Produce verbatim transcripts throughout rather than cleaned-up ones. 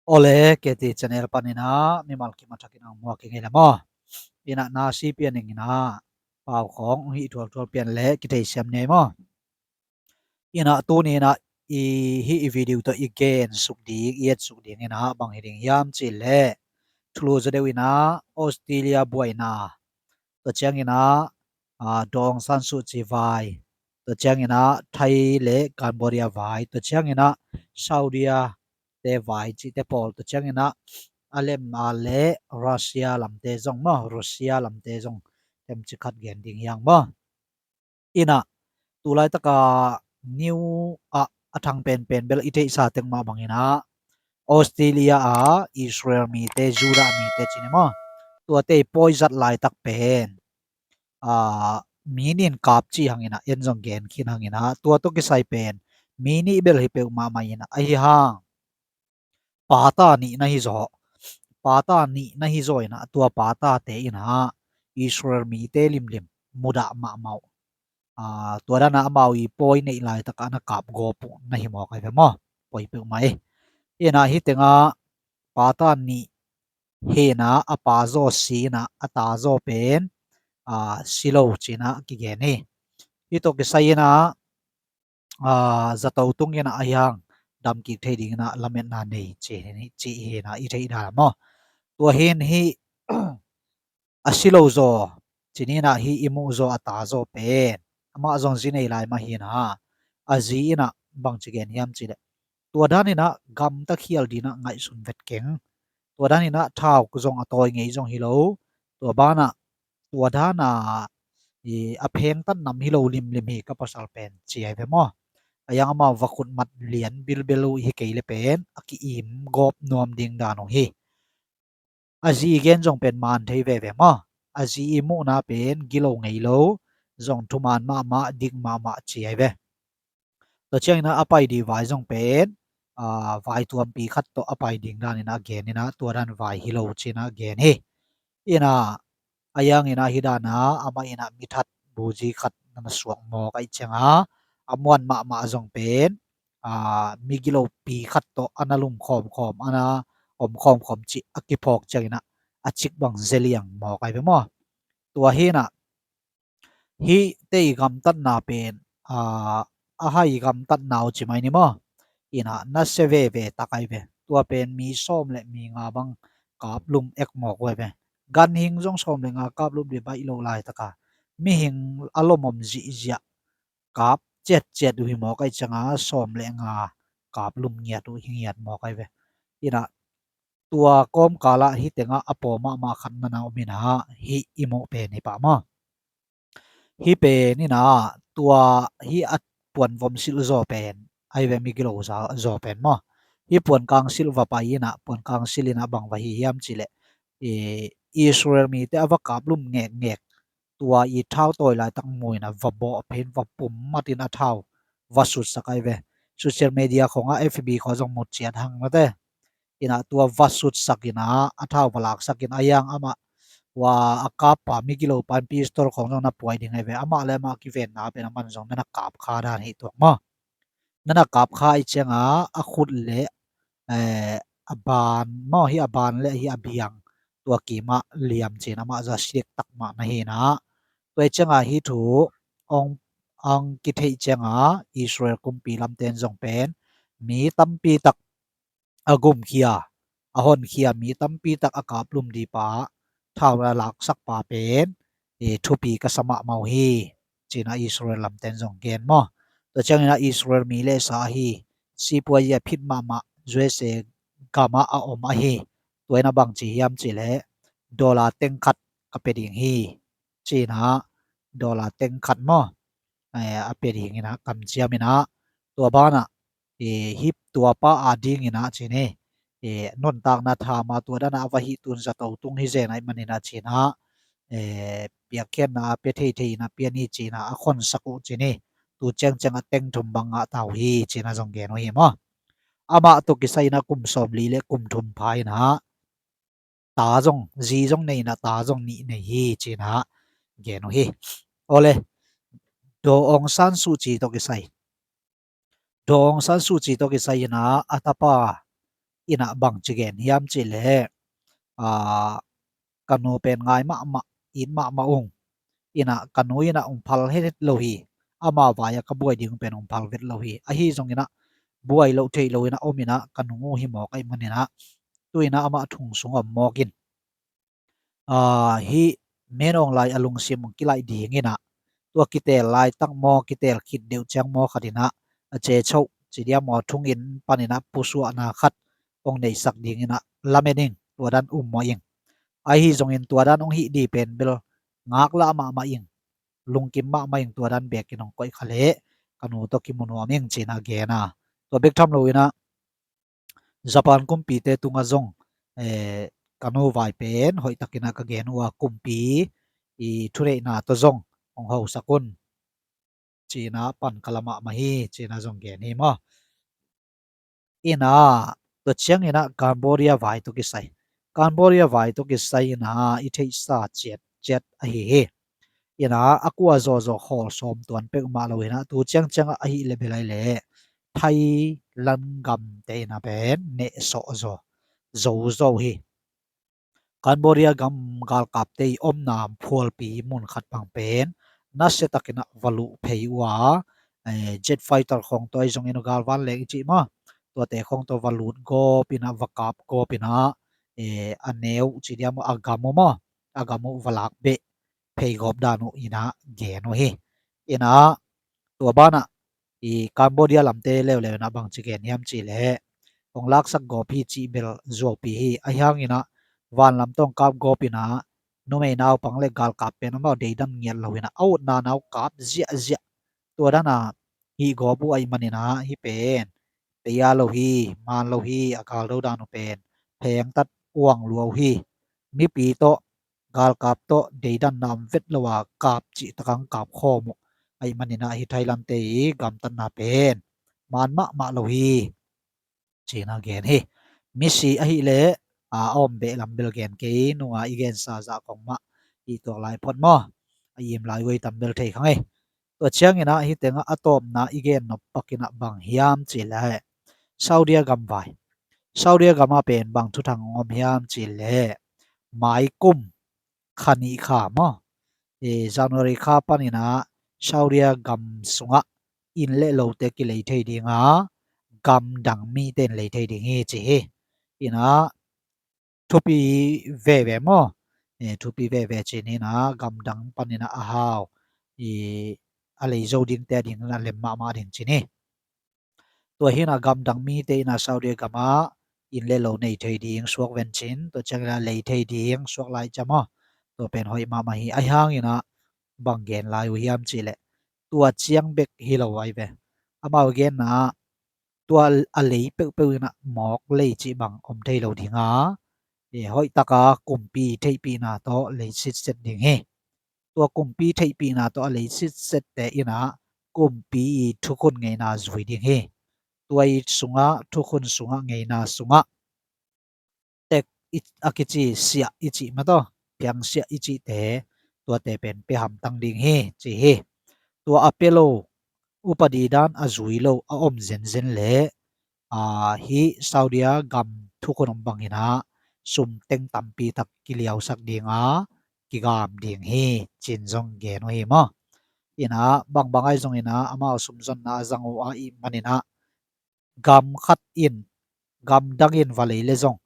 Awle, K T channel panin ah mimal kim a thakin ang muak hi ngei le maw. Inah na si pian ing inah pau khawng hih thualthual pian le kitheisiam ni ei maw. Inah tuni inah i hih i video tawh i gen suk ding, i et suk ding inah bang hi ding hiam cih leh, thulu zaw deuh inah Australia buaina, tua ciang inah, ah, Daw Aung San Suu Kyi vai, tua ciang inah Thai le Cambodia vai, tua ciang inah Saudi a te vai cihte pawl, tua ciang inah a lem a le Russia lamte zong maw, Russia lamte zong tem ci khat gen ding hiang maw. Inah, tu laitaka new ah a thang penpen bel i theihsa teng mah bang inah Australia a Israel mite, Judah mite ci ni maw, tuate i pawi zat laitak pen, ah, mi nih in kap ci hang inah, en zong gen khin hang inah, tua tawh kisai pen mi nih bel hi peuh mahmah inah, ahi hang pata nih na hi zaw, pata nih na hi zaw inah, tua patate inah Israel mite limlim mudah mahmah uh. Ah, tua dana amau i pawi neih laitaka na kap gawp uh na hi mawk ai ve maw. Pawi peuhmah ei. Inah hih tengah pata nih hi inah, a pa zaw si inah, a ta zaw pen, ah, si lo ci inah kigen hi. Hih tawh kisai inah, ah, zato tung inah ahi hang dam kik thei ding inah lametna nei ci, ci hi inah i theih dan maw. Tua hi in hih a si lo zaw ci ni inah, hih i muh zaw a ta zaw pen amah zong zi nei lai mah hi inah, a zi inah bang ci gen hiam cih leh, tua dan inah gamta khial ding inah ngaihsun vet keng. Tua dan inah thau zong a tawi ngei zong hi lo, tua banah tua dana i a phengtat nam hi lo limlim hi ka pasal pen ci ai ve maw. A yang amau va khutmat lian bilbel uh hi kei le pen a ki-im gawp nuam ding dan uh hi. A zi i gen zong pen man thei veve maw. A zi i muhna pen gilo ngei lo, zong thuman mahmah, dik mahmah ci ai ve. Tua ciang inah a pai ding vai zong pen, ah, vai tuampi khat tawh a pai ding dan inah gen inah, tua dan vai hi lo ci inah gen hi. Inah a yang inah hih dana amah inah mithat buzi khat na na suak mawk ai cianga, a muan mahmah zong pen, ah, migilopi khat tawh a na lum khawmkhawm, a na om khawmkhawm cih a kiphawk ciang inah a cik bang zeliang mawk ai ve maw. Tua hi inah hihte i gamtatna pen, ah, a hai i gamtatna uh ci mai ni maw. Inah nasia veve tak ai ve. Tua pen mi sawm le mi nga bang kaplum ek mawk uh ai ve. Ganhing zong sawm le nga kaplum ding baih lo laitaka mihing a lomom zihziah kap ciatciat uh hi mawk ai cianga, sawm le nga kaplum ngiat uh hi ngiat mawk ai ve. Inah tua kawmkalah hih tengah a paw mahmah khat na na om inah, hih i muh pen hi pah maw. Hih pen inah tua hih a puan vom silh zaw pen ai ve, migilo zaw pen maw. Hih puan kang silh va pai inah, puan kang silh inah bang va hi hiam cih leh, i Israel mite a va kaplum ngekngek, tua i thau tawi laitak mu inah va bawh phein va pum matin a thau va sutsak ai ve. Social media khawngah F B khawng zong mu ciat hang mate. Inah tua va sutsak inah a thau va laksak inah, a yang amah ua a kappa migilopa in pistol khawng zong na puai ding ai ve. Amah le amah kivenna pen a man zong na na kap kha dan hi tuak maw. Na na kap kha ai cianga a khut le, eh, a ban maw, hih a ban le hih a biang tua kimah liam ci inah amah zong a si dektak mah na hi inah. Tua ai cianga hih thu ong, ong kitheih cianga Israel kumpi lamten zong pen mi tampi tak a gumkhia, a honkhia, mi tampi tak a kaplum ding pa, thau a laksakpa pen, eh, thupi ka sa mahmah uh hi, ci inah Israel lamten zong gen maw. Tua ciang inah Israel mi le sa ahi, sipuazi a phit mahmah U S A gamah a om ahi, tua inah bang ci hiam cih leh, dollar teng khat ka pia ding hi, ci inah, dollar teng khat maw, eh, a pia ding inah kamciam inah, tua banah, eh, hih tuapa a ding inah ci ni, eh, nuntakna tha mah tua dana a va hih tun zato tung hi zen ai man inah ci inah, eh, piakkhiatna a pia theithei inah pia ni ci inah a khonsak uh ci ni, tu ciangciang a teng thum bang ngah ta uh hi ci inah zong gen uh hi maw. Amah tawh kisai inah kum sawmli le kum thum pha inah ta zong, zi zong nei inah ta zong nih nei hi ci inah gen uh hi. Awle, Daw Aung San Suu Kyi tawh kisai, Daw Aung San Suu Kyi tawh kisai inah a tapa Inah bang ci gen hiam cih leh, a, ka nu pen ngai mahmah, it mahmah ung. Inah ka nu inah ong phal het lo hi. Ama vai-ah ka buai ding pen ong phal vet lo hi. Ahi zong inah buai loh theih lo inah om inah ka nu hi mawk ahih man inah tu inah amah thong sung om mawk in, a, hih menawng lai a lungsim ong kilaih ding inah tua kiteel laitak maw, kiteel khit deuh ciang maw khat inah a cechoh ci diam maw, thong inn pan inah pusuahna khat ong neisak ding inah lamen ing, tua dan um mawh ing. Ahi zongin tua dan ong hih di pen bel ngaklah mahmah ing, lungkim mahmah ing, tua dan beek in ong koih kha leh ka nu tawh kimu nuam ing ci inah gen a. Tua bek tham lo inah Japan kumpite tungah zong, eh, ka nu vai pen hoihtak inah ka gen uh a, kumpi i thuneihna tawh zong ong hosak un ci inah pan ka la mahmah hi ci inah zong gen hi maw. Inah tua ciang inah Cambodia vai tawh kisai, Cambodia vai tawh kisai inah i theihsa ciatciat ahi hi. Inah a kua zawzaw khawl sawm tuan peuhmah lo inah tu ciangciang ah ahih leh bel ahih leh Thailand gamte inah pen nehsawh zaw, zo zaw hi. Cambodia gam galkapte i omna phualpi mun khat bang pen nasia tak inah va luh phei uh a, eh, jet fighter khawng tawh ahi zongin uh, galvan leng i cih maw, tuate khawng tawh va lut gawp inah, va kap gawp inah, eh, a neu ci diam maw, a gam uh maw, a gam uh va lak beh phei gawp dan uh inah gen uh hi. Inah tua banah i Cambodia lamte leuleu inah bang ci gen hiam cih leh, ong laksak gawp hi cih bel zuaupi hi. Ahi hang inah vanlam tawh ong kap gawp inah numei naupang le galkap pen amau deidan ngiat lo inah a utna nau kap ziahziah, tua dan a hih gawp uh ahih man inah hih pen pei a lo hi, man lo hi, a galdo dan uh pen phengtat uang lua uh hi. Mipi tawh, galkap tawh deidanna om vet lo a kap cih tak a ong kap khawm uh ahih man inah hih Thailandte i gamtatna pen man mahmah lo hi ci inah gen hi. Misi ahih leh, a, a om beh lam bel gen kei, nunga i gensa zah kong mah i tuak lai phot maw, a im lai uh ei tam bel thei kha ngei. Tua ciang inah hih tengah a tawpna i gen nop pak inah bang hiam cih leh Saudi gam vai. Saudi gam ah pen bang thuthang ong om hiam cih leh mai kum kha nih kha maw, eh, January kha pan inah Saudi gam sungah inn le lote kilei thei ding a, gam dang mite in lei thei ding hi ci hi. Inah thupi veve maw, eh, thupi veve ci ni inah gam dang pan inah a hau, i, a lei zo dingte a ding inah lem mahmah ding ci ni. Tua hi inah gam dang mite inah Saudi gam ah inn le lo nei thei ding suak ven cin, tua ciang inah lei thei ding suak lai ciam aw. Tua pen hoih mahmah hi. Ahi hang inah bang gen lai uh hiam cih leh, tua ciang bek hi lo ahi ve. Amau genna ah tua a lei peuhpeuh inah mawk lei cih bang om thei lo ding a, eh, hoih tak a kumpi theihpihna tawh lei sitset ding hi. Tua kumpi theihpihna tawh a lei sitsette inah kumpi i thukhun ngeina zui ding hi. Tua i sungah, thukhun sungah, ngeina sungah tek i, a kici siah i cih mataw, piang siah i cihte, tuate pen pia hamtang ding hi ci hi. Tua a pia lo upadi dan a zui lo a om zenzen leh, a, hih Saudi a gam thukhun om bang inah sum teng tampi tak kiliausak ding a, kigam ding hi cin zong gen uh hi maw. Inah bangbang ahi zong inah amau sumzonna a zang uh ahih man inah gam khat in, gam dang in va lei le zong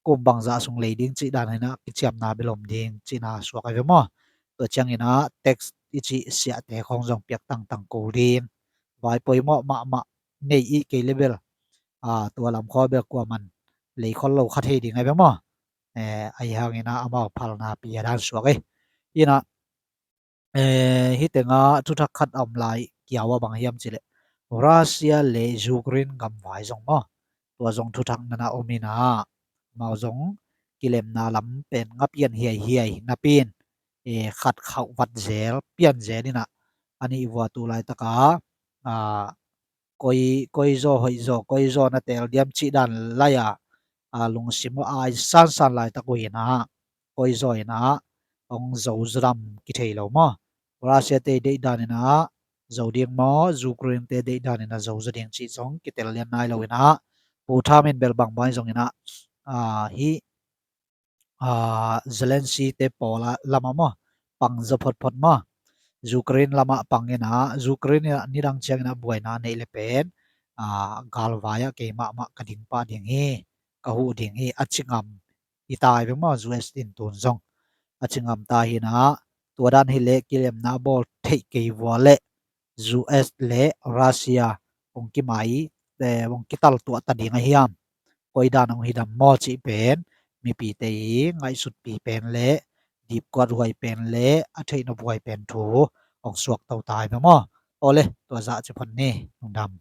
kum bangzah sung lei ding cih dan inah kiciamna bel om ding cihna suak ahi ve maw. Tua ciang inah tax i cih siahte khawng zong piak tangtang kul ding. Vai poimawh mahmah nei i kei le bel, a, tua lam khawng bel kuaman lei khol lo kha thei ding ahi ve maw. Eh, ahi hang inah amau phalna pia dan suak ei. Inah, eh, hih tengah thuthak khat a om lai kiau a, bang hiam cih leh Russia le Ukraine gam vai zong maw, tua zong thuthak nana om inah amau zong kilemna lam pen nga pian hiaihiai napi in, eh, khat khauh vat zel, pian zel inah a nih vua tu laitak a, a, koi, koi zaw hoih zaw, koi zaw na teel diam cih dan lai a, a, lungsim uh a ai sansan laitak uh inah koi zaw inah hong zo zaw dam kithei lo maw. Russia te deih dan inah zo ding maw, Ukraine te deih dan inah zo zaw ding cih zong kitel lian nai lo inah Pu Trump in bel bang bang zong inah, ah, hi, ah, Zelensky te pawl lamah maw, pang zaw photphot maw, Ukraine lamah pang inah, Ukraine inah nidang ciang inah buaina neih le pen, ah, galvai ah keimah mah ka ding pah ding hi, ka huh ding hi, a ci ngam i tai ve maw, U S in tun zong a ci ngam ta hi inah, tua dan hi leh kilemna bawl theih kei vua leh U S le Russia hong kimai, eh, hong kital tuah ta ding a hiam, koi dan hong hi dam maw cih pen mipite i ngaihsutpi pen le dipkuat huai pen le a theih nop huai pen thu hong suak to ta hi ve maw. Aw le, tua zah ci phot ni, lungdam.